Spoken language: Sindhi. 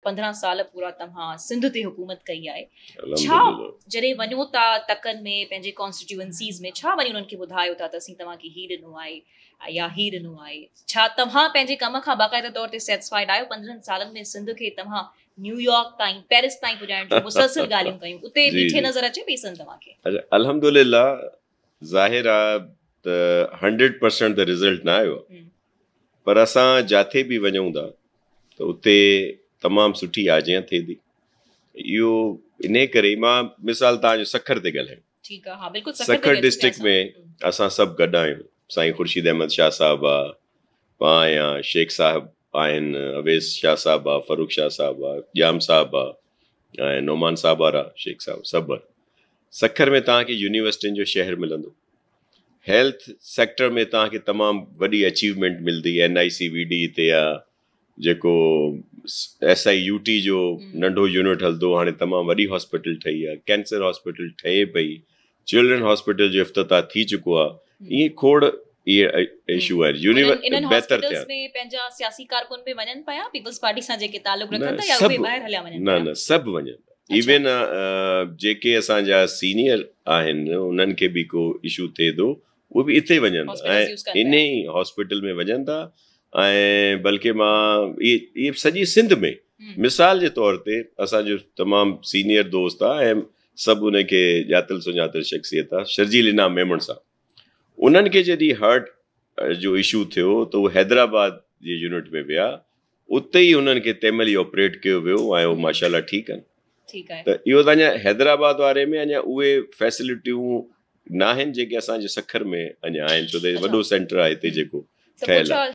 15 سال پورا توهان سنڌ تي حڪومت ڪئي آهي، ڇا جڏهن وڃو ٿا تڪن ۾ پنهنجي ڪانسٽيٽيوئنسيز ۾ ڇا وڃي انهن کي ٻڌايو ٿا ته اسين توهان کي هي ڏنو آهي يا هي ڏنو آهي؟ ڇا توهان پنهنجي ڪم کان باقاعده طور تي سيٽسفائيڊ آهيو؟ 15 سالن ۾ سنڌ کي توهان نيويارڪ تائين، پيرس تائين پڄائڻ جون مسلسل ڳالهيون ڪيون، اتي بيٺي نظر اچي پئي سنڌ توهان کي؟ اڇا الحمدلله ظاهر آ ته 100% ته رزلٽ نه آيو آ پر اسان جاٿي به وڃون ٿا ته اتي تمام سٺي آجيان ٿئي ٿي. اهو انهي ڪري مان مثال توهان جو سکر تي ڳالهايان. ٺيڪ آ ها بلڪل سکر ڊسٽرڪٽ ۾ اسان سڀ گڏ آهيون سائين خورشيد احمد شاهه صاحب آ، مان آهيان، شيخ صاحب آهن، اويس شاهه صاحب آ، فرخ شاهه صاحب آ، ڄام صاحب آ ۽ نعمان صاحب وارا شيخ صاحب سڀ آهن. سکر ۾ توهان کي يونيورسٽين جو شهر ملندو. هيلٿ سيڪٽر ۾ توهان کي تمام وڏي اچيومينٽ ملندي، N I C V D هتي آ، جيڪو ايس I U ٽي جو ننڍو يونٽ هلندو هاڻي تمام وڏي هاسپيٽل ٺهي آ، ڪينسر هاسپيٽل ٺهي پئي، چلڊرن هاسپيٽل جو افتتاح ٿي چڪو آ، ائين کوڙ اهي اشو آهن انهن هاسپيٽلز ۾ پنهنجا سياسي ڪارڪن به وڃن پيا پيپلز پارٽي سان جيڪي تعلق رکن ٿا يا اهي ٻاهر هليا وڃن پيا؟ نه نه سڀ وڃن پيا. ايون جيڪي اسان جا سينيئر آهن انهن کي به ڪو اشو ٿئي ٿو اهي به اتي وڃن ٿا ۽ انهي ئي هاسپيٽل ۾ وڃن ٿا ۽ بلڪه مان اهي سڄي سنڌ ۾ مثال جي طور تي اسان جو تمام سينيئر دوست آ ۽ سڀ ان کي ڄاتل سڃاتل شخصيت آ شرجيل انعام ميمڻ صاحب انهن کي جڏهن هارٽ جو اشو ٿيو ته هو حيدرآباد جي يونٽ ۾ ويا اتي ئي انهن کي تنهن مهل ئي آپريٽ ڪيو ويو ۽ هو ماشاء الله ٺيڪ آهن. ٺيڪ آهي. ته اهو ته اڃا حيدرآباد واري ۾ اڃا اهي فيسلٽيون ناهن جيڪي اسان جي سکر ۾ اڃا آهن ڇو ته وڏو سينٽر آهي هتي جيڪو ٺهيل آهي.